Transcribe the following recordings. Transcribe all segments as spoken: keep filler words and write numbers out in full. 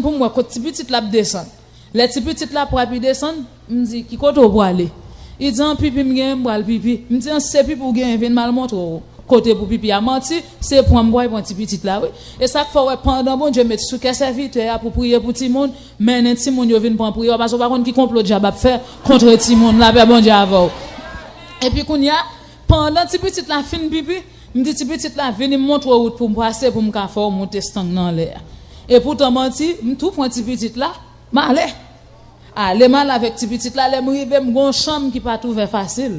pou m wè kot ti pitit la ap desann. Lè ti pitit la pran epi desann, m di, "Ki kote w prale?" Li di, "An pipi m genyen, m pral pipi." M di, "An se pipi w genyen, vin m al montre w kote pou pipi a." Manti, se pran m pral pran ti pitit la, wi. E sa k fè w wè pandan Bondye met sou kè sèvitè a pou priye pou timoun, mennen timoun yo vin pran priyè, paske w pa konn ki konplo dyab ap fè kontre timoun la, pè Bondye avè w. Epi kounye a, pandan ti pitit la fin pipi, m di ti pitit la, "Vini m montre w wout pou m pase, pou m ka fè w monte stang nan lè a." E poutan manti, m tou pran ti pitit la, m ale. Ale m ale avèk ti pitit la, lè m rive, m gon chanm ki pa t ouvè fasil.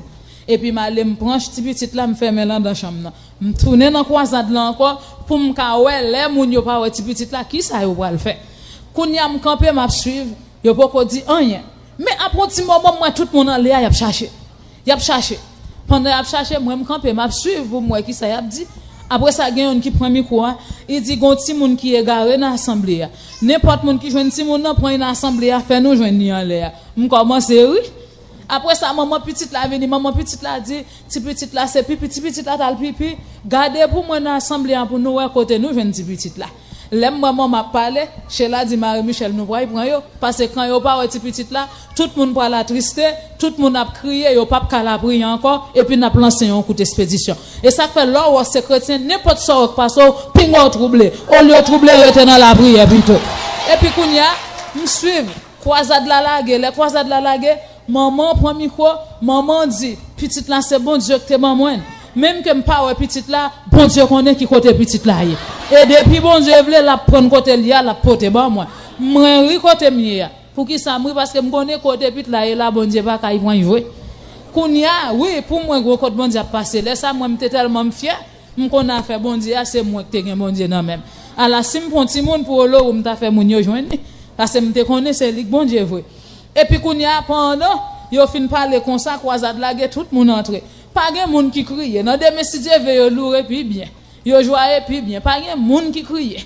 Epi m ale, m pran ti pitit la, m fèmen l andan chanm nan. M tounen nan kwazad la ankò pou m ka wè lè moun yo pa wè ti pitit la, kisa yo pral fè. Kounye a, m kanpe, m ap swiv, yo poko di anyen. Men apre yon ti moman, m wè tout moun anlè a, y ap chache. Y ap chache. Pandan y ap chache, mwen m kanpe, m ap swiv pou m wè kisa y ap di. Apre sa, gen youn ki pran mikwo a, li di, "Gon timoun ki egare nan asanble a. Nenpòt moun ki jwenn timoun nan, pran li nan asanble a, fè nou jwenn li anlè a." M kòmanse ri. Apre sa, manman pitit la vini, manman pitit la di, "Ti pitit la se pipi, ti pitit la t al pipi. Gade pou mwen nan asanble a pou nou wè kote nou jwenn ti pitit la." Lè m wè manman ap pale, Sheila di, "Marie Michelle, nou pral pran yo, paske kan yo pa wè ti pitit la, tout moun pral atriste, tout moun ap kriye, yo p ap ka lapriyè ankò, epi n ap lanse yon kout espedisyon." E sa k fè lè w wè se kretyen, nenpòt sa w wè k pase w, pinga w twouble. Olye w twouble, rete nan lapriyè pito. Epi kounye a, m swiv, kwazad la lage, lè kwazad la lage, manman pran mikwo, manman di, "Pitit la se Bondye ki te ban mwen l. Menm ke m pa wè pitit la, Bondye konnen ki kote pitit la ye. E depi Bondye vle, l ap pran kote l ye a, l ap pote ban mwen." Mwen ri kote m ye a. Poukisa m ri? Paske m konnen kote pitit la ye la, Bondye pa ka y pran y vre. Kounye a, wi, pou mwen, gwo kot Bondye ap pase. Lè sa, mwen, m te tèlman m fyè, m konn afè Bondye a, se mwen ki te gen Bondye nan men m. Ala, si m pran timoun pou Olowour, m ta fè moun yo jwenn li. Paske m te konnen se li k Bondye vre. Epi kounye a, pandan yo fin pale konsa, kwazad lage, tout moun antre. Pa gen moun ki kriye. Nan demen, si Dye ve, yo loure pi byen. Yo jwaye pi byen. Pa gen moun ki kriye.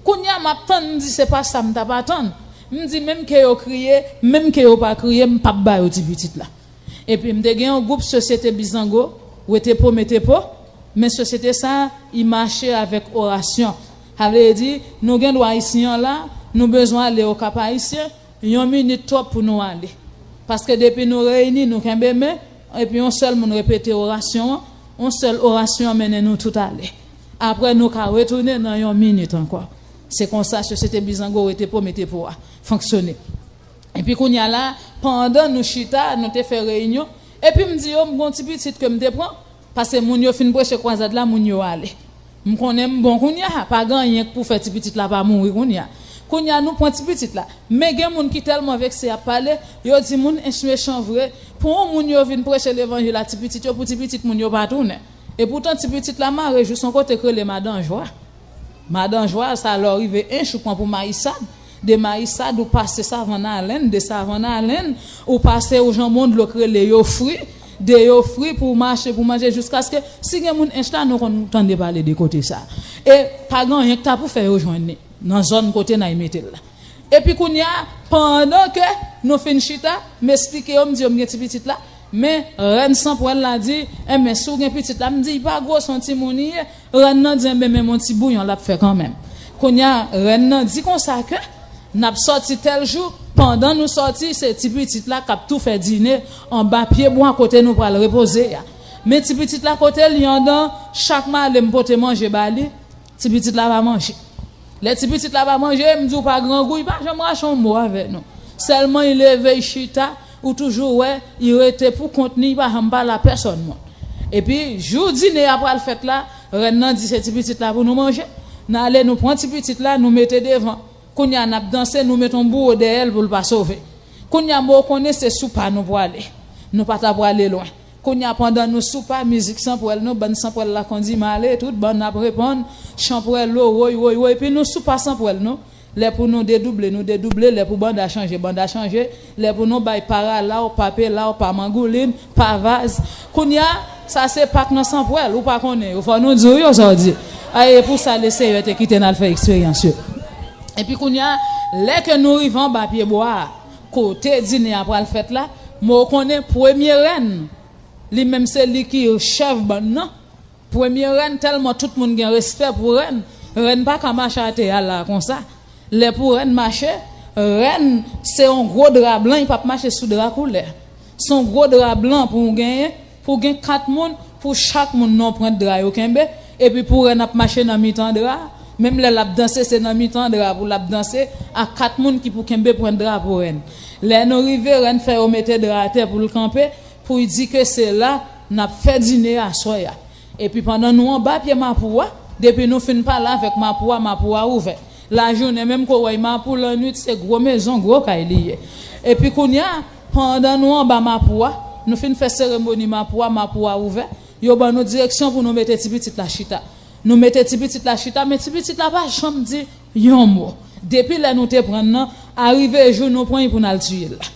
Kounye a, m ap tann, m di, "Se pa sa m t ap atann." M di, "Menm ke yo kriye, menm ke yo pa kriye, m p ap ba yo ti pitit la." Epi m te gen yon gwoup Sosyete Bizango, Wetepo Metepo, men sosyete sa a, li mache avèk orasyon. Sa vle di, nou gen dwa isi an la, nou bezwen ale Okap Ayisyen, yon minit twòp pou nou ale. Paske depi nou reyini, nou kenbe men, epi yon sèl moun repete orasyon an, yon sèl orasyon an mennen nou tout ale. Apre, nou ka retounen nan yon minit ankò. Se konsa Sosyete Bizango Wetepo Metepo a fonksyone. Epi kounye a la, pandan nou chita, nou te fè reyinyon, epi m di yo, m gon ti pitit ke m te pran, paske moun yo fin preche kwazad la, moun yo ale. M konnen m bon kounye a, pa gen anyen k pou fè ti pitit la pa mouri kounye a. Kounye a, nou pran ti pitit la. Men gen moun ki tèlman vekse y ap pale, yo di moun Ench mechan vre. Pou yon moun yo vin preche levanjil a ti pitit yo, pou ti pitit moun yo pa tounen. E poutan ti pitit la mare jis yon kote k rele Madan Jwa. Madan Jwa, sa lè w rive Ench, ou pran pou Mayisad. De Mayisad, ou pase Savann Alèn, de Savann Alèn, ou pase ou janbe yon dlo k rele Yofri, de Yofri pou w mache, pou w manje, jiskaske, si gen moun Ench la, nou konn tande pale de kote sa. E pa gen anyen k ta pou fè yo jwenn li nan zòn kote n ay mete l la. Epi kounye a, pandan ke nou fin chita, m esplike yo, m di yo m gen ti pitit la, men rèn Sanpwèl la di, "Enben, si w gen pitit la," m di, "Li pa gwo, se yon timoun li ye." Rèn nan di, "Enben, men yon ti bouyon l ap fè kanmenm." Kounye a, rèn nan di konsa ke n ap sòti tèl jou, pandan nou sòti, se ti pitit la k ap tou fè dine anba pye bwa kote nou pral repoze a. Men ti pitit la kote l ye anndan, chak m ale m pote manje ba li, ti pitit la pa manje. Lè ti pitit la pa manje, m di w pa grangou, li pa janm rache yon mo avè nou. Sèlman li leve, li chita, ou toujou wè, li rete pou kont li, li pa janm pale a pèsòn moun. Epi, jou dine a pral fèt la, rèn nan di se ti pitit la pou nou manje. N ale, nou pran ti pitit la, nou mete devan. Kounye a, n ap danse, nou mete yon bouwo dèyè l pou l pa sove. Kounye a, men w konnen se sou pa nou prale. Nou pa ta prale lwen. Kounye a, pandan nou sou pa, mizik Sanpwèl nou, bann Sanpwèl la kondi m ale, tout bann ap reponn, Chanpwèlo, woy, woy, woy, epi nou sou pa Sanpwèl nou. Lè pou nou dedouble, nou dedouble, lè pou banda chanje, banda chanje, lè pou nou bay pa ralaw, pa pelaw, pa mangoulin, pa vaz. Kounye a, sa se pak nan Sanpwèl, ou pa konnen yo, fò nou di w yo sa w di. A, e pou sa Lesenyè te kite n al fè eksperyans yo. Epi kounye a, lè ke nou rive anba pye bwa a, kote dine a pral fèt la, men w konnen premye rèn, li menm se li ki chèf bann nan. Premye rèn, tèlman tout moun gen respè pou rèn, rèn pa ka mache atè a la konsa. Lè pou rèn mache, rèn se yon gwo dra blan, li p ap mache sou dra koulè. Se yon gwo dra blan pou w genyen, pou w gen kat moun, pou chak moun nan pwent dra yo kenbe, epi pou rèn ap mache nan mitan dra, menm lè l ap danse, se nan mitan dra pou l ap danse, ak kat moun ki pou kenbe pwent dra pou rèn. Lè nou rive, rèn fè yo mete dra atè pou l kanpe, pou l di ke se la n ap fè dine aswè a. Epi pandan nou anba pye mapou a, depi nou fin pale avèk mapou a, mapou a ouvè. Lajounen menm kou w wè mapou, lannwit se gwo mezon, gwo kay li ye. Epi kounye a, pandan nou anba mapou a, nou fin fè seremoni mapou a, mapou a ouvè, yo ban nou direksyon pou nou mete ti pitit la chita. Nou mete ti pitit la chita, men ti pitit la pa janm di yon mo. Depi lè nou te pran l nan, arive jou nou pran l pou n al tiye l la.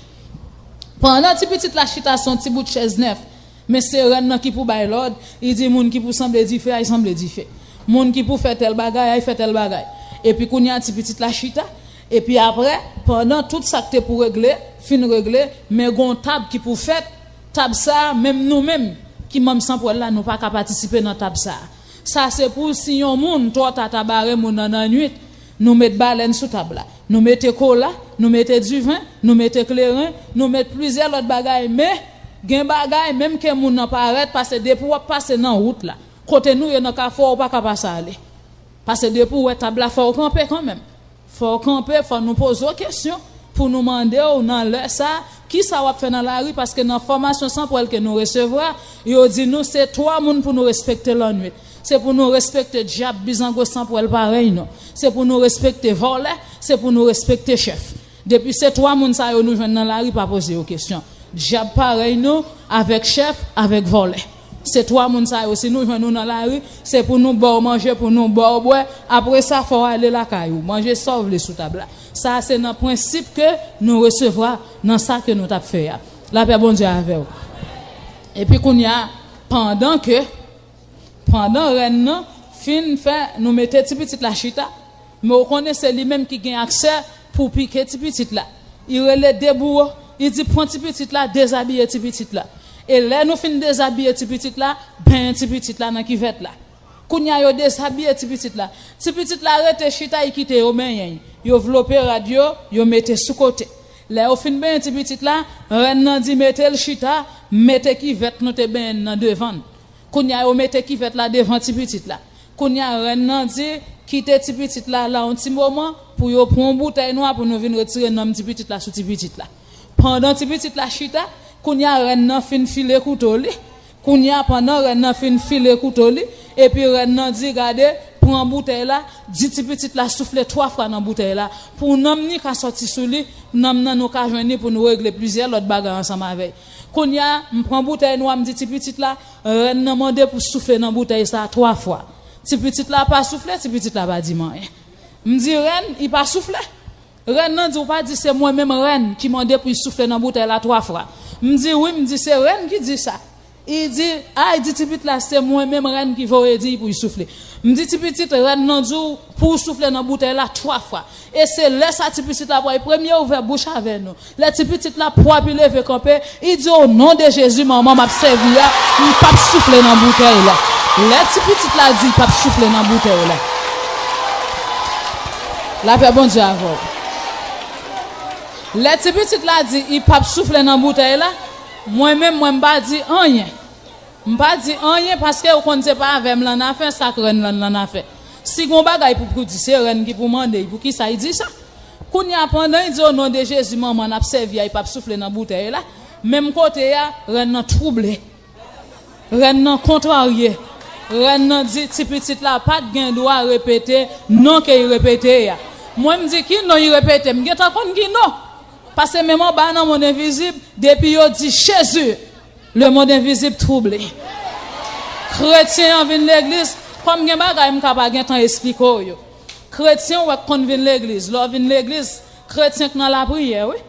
Pandan ti pitit la chita sou yon ti bout chèz nèf, men se rèn nan ki pou bay lòd, li di moun ki pou sanble dife, ay sanble dife. Moun ki pou fè tèl bagay, ay fè tèl bagay. Epi kounye a ti pitit la chita, epi apre, pandan tout sa k te pou regle, fin regle, men gon tab ki pou fèt, tab sa a, menm nou menm ki manm Sanpwèl la, nou pa ka patisipe nan tab sa a. Sa se pou si yon moun twò ta ta bare moun nan nan nwit, nou met balèn sou tab la. Nou mete kola, nou mete diven, nou mete kleren, nou met plizyè lòt bagay, men gen bagay, menm ke moun nan parèt, pase depi w ap pase nan wout la, kote nou ye nan kafou a, ou pa ka pase ale. Pase depi w wè tab la, fò w kanpe kanmenm. Fò w kanpe, fò nou poze w kesyon pou nou mande w nan lè sa a, kisa w ap fè nan lari, paske nan fòmasyon Sanpwèl ke nou resevwa, yo di nou se twa moun pou nou respekte lannwit. Se pou nou respekte dyab, bizango, Sanpwèl parèy nou. Se pou nou respekte vòlè, se pou nou respekte chèf. Depi se twa moun sa yo nou jwenn nan lari, pa poze yo kesyon. Dyab parèy nou, avèk chèf, avèk vòlè. Se twa moun sa yo, si nou jwenn nou nan lari, se pou nou ba w manje, pou nou ba w bwè. Apre sa, fò w ale lakay ou, manje sa w vle sou tab la. Sa a se nan prensip ke nou resevwa nan sa ke nou t ap fè a. Lapè Bondye avè w. Epi kounye a, pandan ke, pandan rèn nan fin fè nou mete ti pitit la chita, men ou konnen se li menm ki gen aksè pou pike ti pitit la. Li rele de bouwo, li di pran ti pitit la, dezabiye ti pitit la. E lè nou fin dezabiye ti pitit la, benyen ti pitit la nan kivèt la. Kounye a yo dezabiye ti pitit la. Ti pitit la rete chita, li kite yo benyen l. Yo vlope rad yo, yo mete sou kote. Lè yo fin benyen ti pitit la, rèn nan di mete l chita, mete kivèt nou te benyen l nan devan l. Kounye a yo mete kivèt la devan ti pitit la. Kounye a rèn nan di kite ti pitit la la yon ti moman pou yo pran yon boutèy nwa pou nou vin retire nanm ti pitit la sou ti pitit la. Pandan ti pitit la chita, kounye a rèn nan fin file kouto li. Kounye a pandan rèn nan fin file kouto li, epi rèn nan di gade, pran boutèy la, di ti pitit la soufle twa fwa nan boutèy la, pou nanm ni ka sòti sou li, nanm nan nou ka jwenn li pou nou regle plizyè lòt bagay ansanm avè l. Kounye a, m pran boutèy nwa, m di ti pitit la, rèn nan mande pou soufle nan boutèy sa a twa fwa. Ti pitit la pa soufle, ti pitit la pa di m anyen. M di rèn, li pa soufle. Rèn nan di ou pa di se mwen menm rèn ki mande pou l soufle nan boutèy la twa fwa. M di wi, m di se rèn ki di sa. Li di, ay, di ti pitit la se mwen menm rèn ki voye di l pou l soufle. M di ti pitit, rèn nan di w pou w soufle nan boutèy la twa fwa. E se lè sa ti pitit la pral premye ouvè bouch avè nou. Lè ti pitit la pwòp li leve kanpe, li di o non de Jezi manman m ap sèvi a, m p ap soufle nan boutèy la. Lè ti pitit la di l p ap soufle nan boutèy la. Lapè Bondye avè w. Lè ti pitit la di li p ap soufle nan boutèy la, mwen menm mwen m pa di anyen. M pa di anyen paske ou konn se pa avè m l annafè, sa k rèn lan l annafè. Si gon bagay pou pou di se rèn ki pou mande l poukisa l di sa. Kounye a pandan l di o non de Jezi manman n ap sèvi a li p ap soufle nan boutèy la, menm kote a rèn nan twouble. Rèn nan kontrarye. Rèn nan di ti pitit la pa t gen dwa repete non ke l repete a. Mwen m di ki non l repete, m gentan konn ki non. Paske menm anba nan mond envizib, depi yo di Jezi, lemonn envizib twouble. Kretyen an vin legliz, kòm gen bagay m ka pa gentan esplike w yo. Kretyen w wè k konn vin legliz, lè w vin legliz, kretyen k nan lapriyè, wi.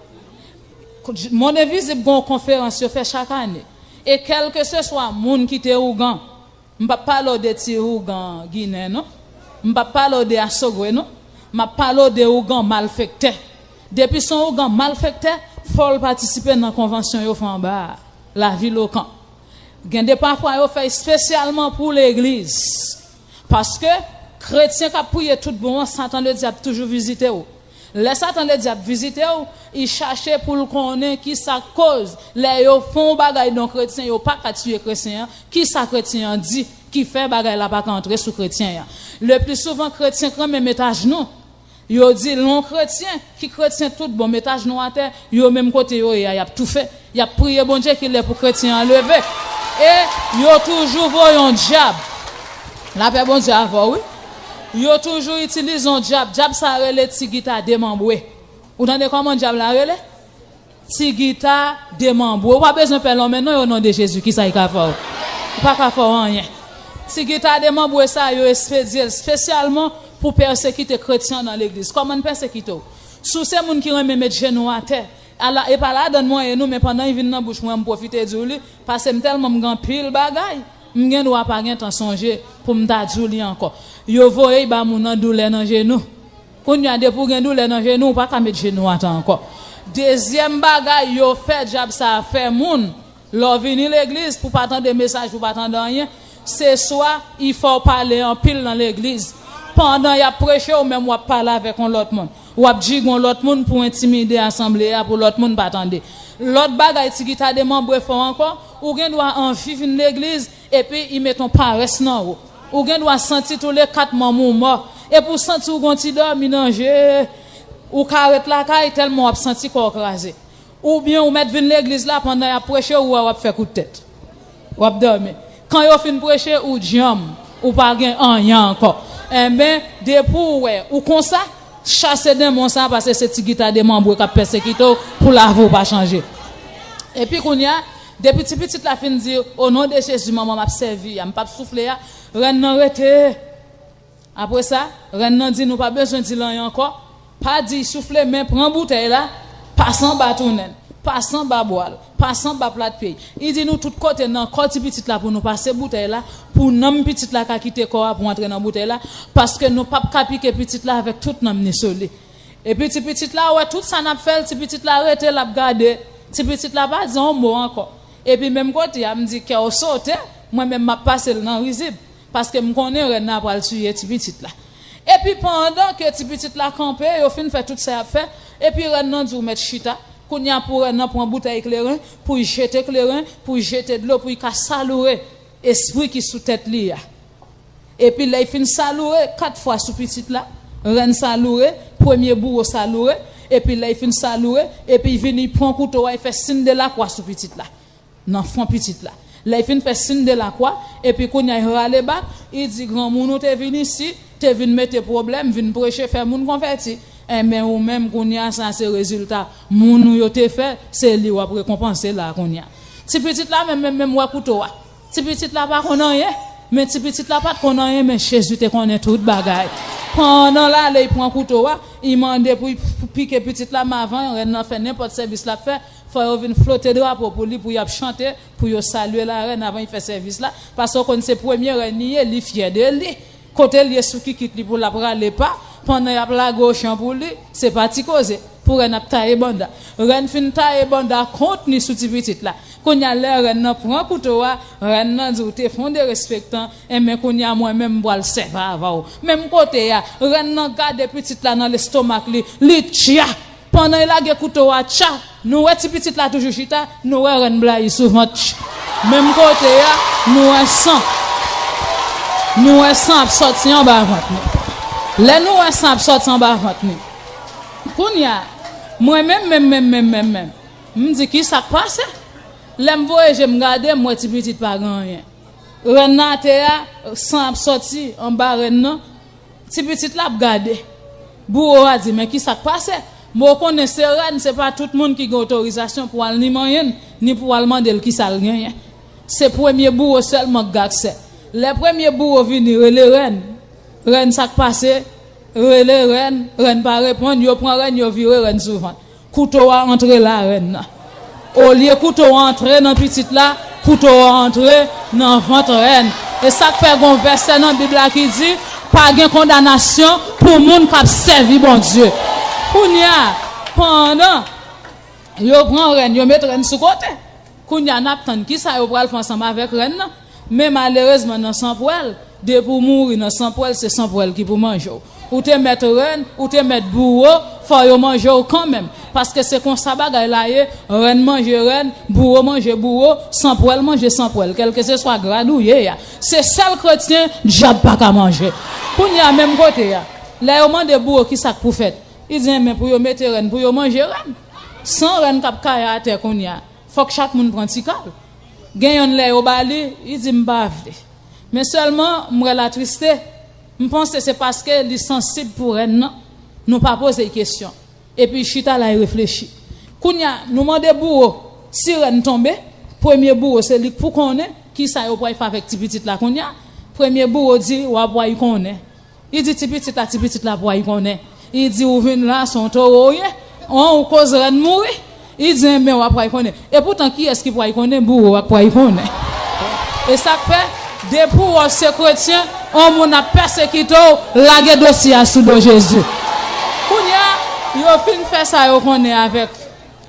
Monn envizib gen yon konferans yo fè chak ane. E kèlkeseswa moun ki te ougan, m p ap pale w de ti ougan ginen, non. M p ap pale w de asogwe, non. M ap pale w de ougan malfektè. Depi se yon ougan malfektè, fò l patisipe nan konvansyon yo fè anba a, lavil Okan. Gen de pafwa yo fè espesyalman pou legliz. Paske kretyen k ap priye tout bon an, Satan ledyab toujou vizite w. Lè Satan Ledyab vizite w, li chache pou l konnen ki sa k koz lè yo fè yon bagay nan kretyen, yo pa ka tiye kretyen an, ki sa kretyen an di ki fè bagay la pa ka antre sou kretyen an. Le pli souvan, kretyen k renmen met ajnou. Yo di lè yon kretyen ki kretyen tout bon met ajnou atè, yo menm kote yo ye a, y ap toufe. Y ap priye Bondye ki lè pou kretyen an leve. E yo toujou voye yon dyab. Lapè Bondye avè w, wi. Yo toujou itilize yon dyab. Dyab sa a rele ti gita demanbre. Ou tande kòman dyab la rele? Ti gita demanbre. Ou pa bezwen pè lonmen non, o non de Jezi, ki sa y ka fè w? Li pa ka fè w anyen. Ti gita demanbre sa, yo espedye l espesyalman pou pèsekite kretyen nan legliz. Kòman n pèsekite w? Si w se moun ki renmen met jenou atè, ala, e pa ladann mwen ye nou, men pandan y vin nan bouch mwen, m pwofite di w li, paske m tèlman m gen anpil bagay, m gen dwa pa gen tan sonje pou m ta di w li ankò. Yo voye y ba moun nan doulè nan jenou. Kounye a, depi w gen doulè nan jenou, ou pa ka met jenou atè ankò. Dezyèm bagay yo fè dyab sa a fè moun, lè w vini legliz, pou pa tande mesaj, pou pa tande anyen, se swa y fè w pale anpil nan legliz. Pandan y ap preche, ou menm w ap pale avèk yon lòt moun. W ap djige yon lòt moun pou entimide asanble a, pou lòt moun pa tande. Lòt bagay, ti gita demanbre fè w ankò, ou gen dwa anvi vin legliz, epi y met yon parès nan ou. Ou gen dwa santi toule kat manm ou mò. Epi w santi w gon ti dòmi nan je, ou ka ret lakay tèlman w ap santi kò w kraze. Oubyen ou mèt vin legliz la, pandan y ap preche, ou wè w ap fè kout tèt. W ap dòmi. Kan yo fin preche, ou djanm, ou pa gen anyen ankò. Enben, depi w wè ou konsa, chase denmon sa a, paske se ti gita demanbre k ap pèsekite w pou lavi w pa chanje. Epi kounye a, depi ti pitit la fin di, o non de Jezi, manman m ap sèvi a, m p ap soufle a, rèn nan rete. Apre sa, rèn nan di nou pa bezwen di l anyen ankò. Pa di y soufle, men pran boutèy la, pase anba tounen l, pase anba bwa l, pase anba plat pye y. Li di nou tout kote nan kò ti pitit la pou nou pase boutèy la, pou nanm pitit la ka kite kò a pou antre nan boutèy la, paske nou p ap ka pike pitit la avèk tout nanm ni sou li. Epi ti pitit la wè tout sa n ap fè l, ti pitit la rete, l ap gade. Ti pitit la pa di yon mo ankò. Epi menm kote a, m di kè w sote, mwen menm m ap pase l nan rizib. Paske m konnen rèn nan pral tiye ti pitit la. Epi pandan ke ti pitit la kanpe, yo fin fè tout sa y ap fè, epi rèn nan di w mèt chita. Kounye a pou rèn nan pran boutèy kleren, pou y jete kleren, pou y jete dlo, pou y ka saloure espri ki sou tèt li a. Epi lè y fin saloure kat fwa sou pitit la, rèn saloure, premye bouwo saloure, epi lè y fin saloure, epi y vini y pran kouto a, y fè siy de lakwa sou pitit la. Nan fwon pitit la. Lè y fin fè siy de lakwa, epi kounye a y rale bak, y di, granmoun ou te vin isi, te vin mete pwoblèm, vin preche, fè moun konvèti. Enben ou menm kounye a sa se rezilta moun ou yo te fè, se li w ap rekonpanse la kounye a. Ti pitit la menm, menm, menm wè kouto a. Ti pitit la pa konn anyen, men ti pitit la pa t konn anyen, men Jezi te konnen tout bagay. Pandan l ale, y pran kouto a, y mande pou y pike pitit la, men avan rèn nan fè nenpòt sèvis l ap fè, fò yo vin flote drapo pou li, pou y ap chante, pou yo salye larèn avan y fè sèvis la, paske w konn se premye rèn li ye, li fyè de li. Kote l ye sou kikit li pou l ap rale pa, pandan y ap lage ochan pou li, se pa ti koze. Pou rèn ap taye banda. Rèn fin taye banda kont ni sou ti pitit la. Kounye a lè rèn nan pran kouto a, rèn nan di w te fè yon derespektan, enben kounye a mwen menm m pral sèvi avè w. Menm kote a, rèn nan gade pitit la nan lestomak li, li tcha! Pandan y lage kouto a, tcha! Nou wè ti pitit la toujou chita, nou wè rèn blayi sou vant, tch! Menm kote a, nou wè san. Nou wè san ap sòti anba vant li. Lè nou wè san ap sòti anba vant li, kounye a, mwen menm, menm, menm, menm, menm, menm, m di, ki sa k pase? Lè m voye je m gade, m wè ti pitit pa gen anyen. Rèn nan atè a, san ap sòti anba rèn nan. Ti pitit la ap gade. Bouwo a di, men ki sa k pase? Men w konnen se rèn, se pa tout moun ki gen otorizasyon pou al ni manyen l, ni pou al mande l ki sa l genyen. Se premye bouwo sèlman k gen aksè. Lè premye bouwo vini, rele rèn. Rèn, sa k pase? Rele rèn, rèn pa reponn, yo pran rèn, yo vire rèn sou vant. Kouto a antre larèn nan. Olye kouto a antre nan pitit la, kouto a antre nan vant rèn. E sa k fè gon vèsè nan Bib la ki di, pa gen kondanasyon pou moun k ap sèvi Bondye. Kounye a, pandan yo pran rèn, yo met rèn sou kote. Kounye a, n ap tann ki sa yo pral fè ansanm avèk rèn nan. Men malerezman, nan sanpwèl, depi w mouri nan sanpwèl, se sanpwèl ki pou manje w. Ou te mèt rèn, ou te mèt bouwo, fò yo manje w kanmenm. Paske se konsa bagay la ye, rèn manje rèn, bouwo manje bouwo, sanpwèl manje sanpwèl. Kèlkeseswa grad ou ye a. Se sèl kretyen dyab pa ka manje. Kounye a menm kote a, lè yo mande bouwo kisa k pou fèt, li di enben pou yo mete rèn, pou yo manje rèn. San rèn k ap kaye atè kounye a, fòk chak moun pran ti kal. Gen yonn lè yo ba li, li di m pa vle. Men sèlman m wè l atriste. M panse se paske li sansib pou rèn nan, nou pa poze l kesyon. Epi l chita la, l reflechi. Kounye a, nou mande bouwo, si rèn tonbe, premye bouwo se li k pou konnen kisa yo pral fè avèk ti pitit la kounye a. Premye bouwo di, w ap pral konnen. Li di ti pitit la, ti pitit la pral konnen. Li di ou vin la, se yon towo w ye. An, ou koz rèn mouri. Li di enben w ap pral konnen. Epoutan kiyès ki pral konnen? Bouwo a k pral konnen. E sa k fè, depi w wè w se kretyen, yon moun ap pèsekite w, lage dosye a sou do Jezi. Kounye a, yo fin fè sa yo konnen avèk,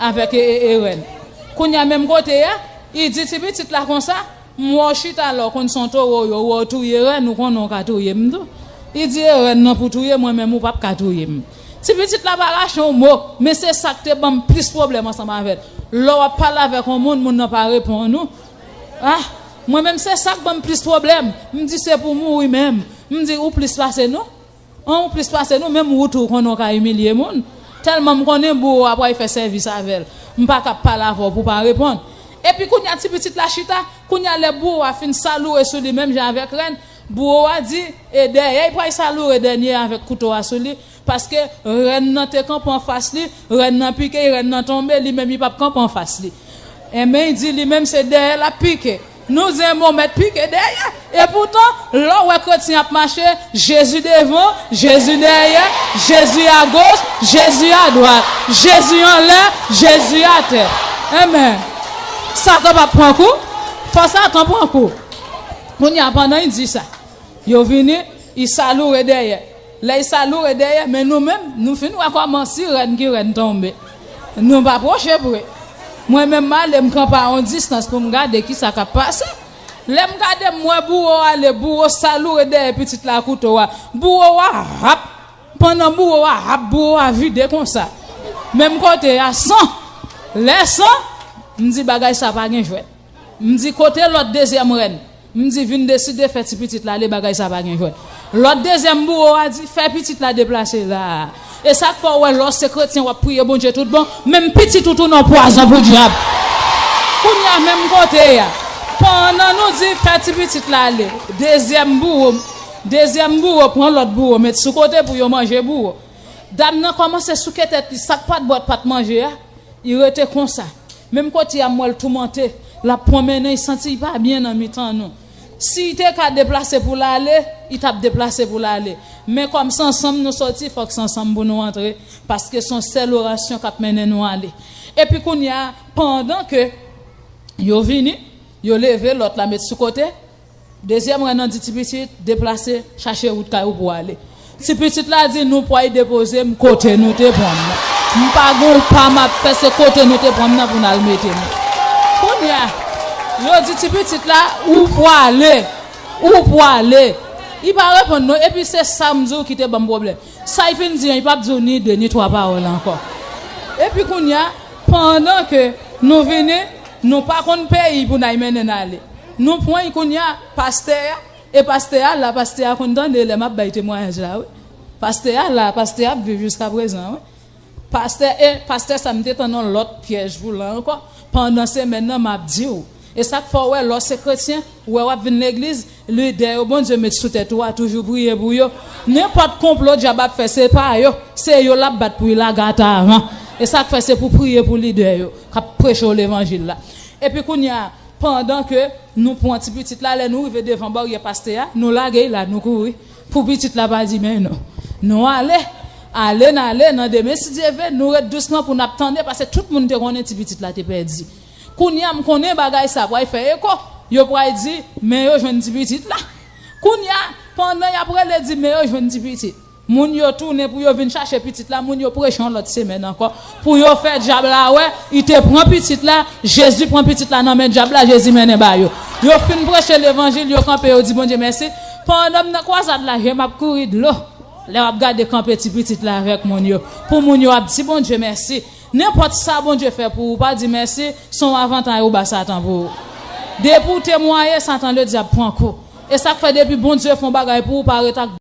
avèk e, e, e rèn. Kounye a menm kote a, li di ti pitit la konsa, m wè w chita la, w konn se yon towo w ye, w wè w touye rèn, ou konnen w ka touye m tou. Li di e rèn nan pou touye mwen, men ou p ap ka touye m. Ti pitit la pa rache yon mo, men se sa k te ban m plis pwoblèm ansanm avè l. Lè w ap pale avèk yon moun, moun nan pa reponn ou. Ah, mwen menm se sa k ban m plis pwoblèm. M di se pou mouri menm. M di ou plis pase nou. An, ou plis pase nou, menm ou tou konnen w ka imilye moun. Tèlman m konnen bouwo a pral fè sèvis avè l. M pa ka pale avè w pou w pa reponn. Epi kounye a ti pitit la chita, kounye a lè bouwo a fin saloure sou li menm jan avèk rèn, bouwo a di, e dèyè l pral saloure dènye avèk kouto a sou li, paske rèn nan te kanpe anfas li, rèn nan pike l, rèn nan tonbe, li menm li p ap kanpe anfas li. Enben, li di li menm se dèyè l ap pike. Nou di enben w mèt pike dèyè. Epoutan, lè w wè kretyen ap mache, Jezi devan, Jezi dèyè, Jezi agoch, Jezi adwat, Jezi anlè, Jezi atè. Enben, Satan p ap pran kou? Fò Satan pran kou. Kounye a, pandan l di sa, yo vini, l saloure dèyè. Lè l saloure dèyè, men nou menm, nou fin wè kòman si rèn ki rèn tonbe. Nou pa pwoche pre. Mwen menm, m ale, m kanpe a yon distans pou m gade kisa k ap pase. Lè m gade, m wè bouwo ale, bouwo saloure dèyè pitit la kouto a. Bouwo a rap. Pandan bouwo a rap, bouwo a vide konsa. Menm kote a, san. Lè san, m di bagay sa pa gen jwèt. M di kote lòt dezyèm rèn? M di vin deside fè ti pitit la ale, bagay sa pa gen jwèt. Lòt dezyèm bouwo a di fè pitit la deplase la. E sa k fè w wè lè w se kretyen w ap priye Bondye tout bon, menm pitit ou tounen yon pwazon pou dyab. Kounye a menm kote a, pandan nou di fè ti pitit la ale, dezyèm bouwo, dezyèm bouwo pran lòt bouwo met sou kote pou yo manje bouwo. Dam nan kòmanse souke tèt li, sa k pa t bwè, pa t manje a, li rete konsa. Menm kote a m wè l toumante, l ap pwonmennen, li santi li pa byen nan mitan nou. Si li te ka deplase pou l ale, li t ap deplase pou l ale. Men kòm se ansanm nou soti, fòk se ansanm pou nou antre, paske se yon sèl orasyon k ap mennen nou ale. Epi kounye a, pandan ke yo vini, yo leve lòt la met sou kote, dezyèm rèn nan di ti pitit, deplase, chache wout kay ou pou w ale. Ti pitit la di nou pway depoze m kote nou te pran m nan. M pa gen yon pa m ap fè, se kote nou te pran m nan pou n al mete m. Kounye a, yo di ti pitit la, ou pwale, ou pwale. Li pa reponn non, epi se sa m di w ki te ban m pwoblèm. Sa l fin di an, li p ap di w ni de ni twa pawòl ankò. Epi kounye a, pandan ke nou vini, nou pa konn peyi pou n al mennen n ale. Nou pran l kounye a, pastè a, e pastè a la, pastè a konn tande lè m ap bay temwayaj la, wi. Pastè a la, pastè a ap viv jiska prezan, wi. Pastè, e pastè sa m te tann yon lòt pyèj pou l ankò. Pandan semèn nan, m ap di w. E sa k fè w wè, lè w se kretyen, ou wè w ap vin legliz, lidè yo Bondye met sou tèt ou a, toujou priye pou yo. Nenpòt konplo dyab ap fè, se pa yo. Se yo l ap bat pou l lage atè a. E sa k fè se pou priye pou lidè yo k ap preche w levanjil la. Epi kounye a, pandan ke nou pran ti pitit la, lè nou rive devan baryè pastè a, nou lage l la, nou kouri. Pou pitit la pa di men nou. Nou ale, ale n ale, nan demen si Dye vle, nou ret dousman pou n ap tande, paske tout moun te konnen ti pitit la te pèdi. Kounye a, m konnen bagay sa pral fè eko. Yo pral di, men yo jwenn ti pitit la. Kounye a, pandan y ap rele di men yo jwenn ti pitit, moun yo tounen pou yo vin chache pitit la, moun yo preche yon lòt semèn ankò. Pou yo fè dyab la wè, li te pran pitit la, Jezi pran pitit la nan men dyab la, Jezi mennen ba yo. Yo fin preche levanjil, yo kanpe, yo di Bondye mèsi. Pandan m nan kwazad la, je m ap kouri dlo. Lè w ap gade kanpe ti pitit la avèk moun yo, pou moun yo ap di Bondye mèsi. Nenpòt sa Bondye fè pou ou, pa di mèsi, se yon avantay ou ba Satan pou ou. Depi w temwaye, Satan ledyab pran kou. E sa k fè depi Bondye fè yon bagay pou ou, pa ret ak